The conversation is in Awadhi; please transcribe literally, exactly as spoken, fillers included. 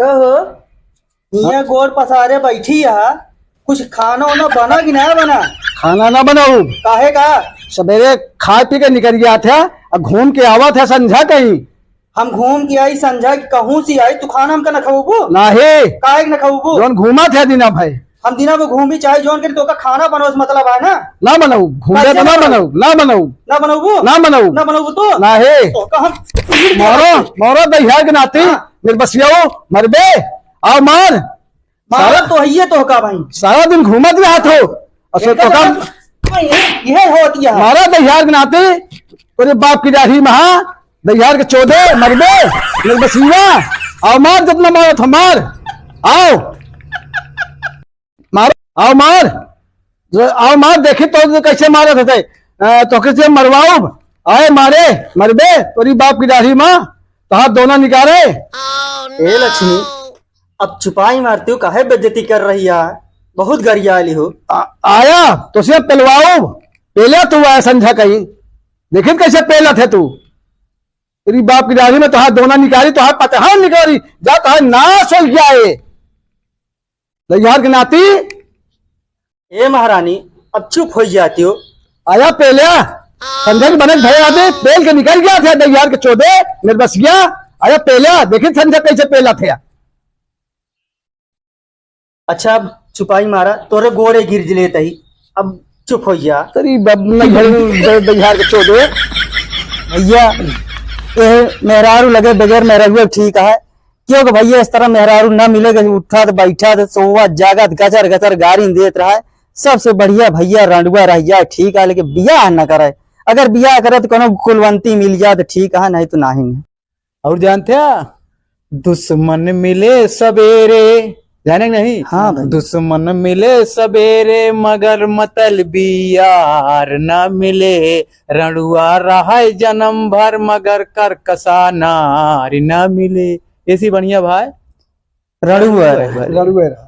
कहो, हियाँ हाँ? गोड़ पसारे बैठी है, कुछ खाना वाना बना कि ना बना? खाना ना बनाऊ। काहे का? सबेरे खाए पी के निकल गया था, अब घूम के आवा था संझा कहीं। हम घूम के आई संझा की कहूँ से आई, तू खाना हमका न खवबू? नाहीं। काहे के न खवबू? जौन घूमा था दिना भर। हम दिना में घूमी चाहे जौन करी, तोका खाना बनवे से मतलब है ना? ना बनाऊ, घूमे कैसे तो ना ना बनाऊ? बनाऊ, ना बनाऊ। ना बनौबू? ना बनाऊ। ना बनौबू तो? नाहीं। तो का हम मारो, मारो दहियार के नाती, हाँ। निर्बसियाओ, मरबे, आओ मार। मारा सारा तो हइये तोहका भाई। सारा दिन घूमत रहत हो। और सो एकर तोहका मतलब यह, यह होती है। मारा दहियार के नाती, तोरे बाप की दाढ़ी महा, दहियार के चोदे, मरबे, निर्बसिया, आओ मार जितना मारत हो मार, आओ। मार, आओ मार, आओ मार, देखी तो कैसे मारत हते, अ, तो कैसे मरवाऊब, आए मारे, मरबे, तोरी बाप की दाढ़ी माँ, तो हाथ दोना निकाले। ए लक्ष्मी, अब चुपाई मारती हो, काहे बेइज्जती कर रही है? बहुत गरियाली हो। आ, आया, तो से पेलवाऊब, पेला तू आया संझा कहीं, देखी कैसे पेलत है तू। तेरी बाप की दाढ़ी में तो हाथ दोना निकाली, तो हाथ पतहा निकाली, जा तो हाथ नाश हो जाए। दहियार के नाती। ए महारानी, अब चुप होइ जाती हो। आया पेल्या, संझा के बनक भय आदे, पेल के निकल गया था दहियार के चोदे, निर्बसिया। आया पेल्या, देखी संझा कैसे पेला थे। अच्छा, अब चुपाई मारा, तोरे गोड़े गिर लेत ही, अब चुप होइ जा। तेरी बब न घर द-, दहियार के चोदे। भइया, ए मेहरारू लगे बगैर मेहरारू ठीक है, क्योंकि भइया इस तरह मेहरारू ना मिले कि उठत, बैठत, सोवत, जागत, गचर, गचर गारी देत रहा है। सबसे बढ़िया भइया रंडुआ रह जाए, ठीक है, लेकिन बियाह न करे। अगर बियाह करे तो कोनो कुलवंती मिल जाए तो ठीक है, नहीं तो नहीं। और जानते हैं, दुश्मन मिले सबेरे, जाने कि नहीं? हाँ भाई। दुश्मन मिले सबेरे, मगर मतलबी यार ना मिले। रंडुआ रहे जन्म भर, मगर करकसा नारी ना मिले। ऐसी बढ़िया भाई। रंडुआ रहे। रंडुआ रहे।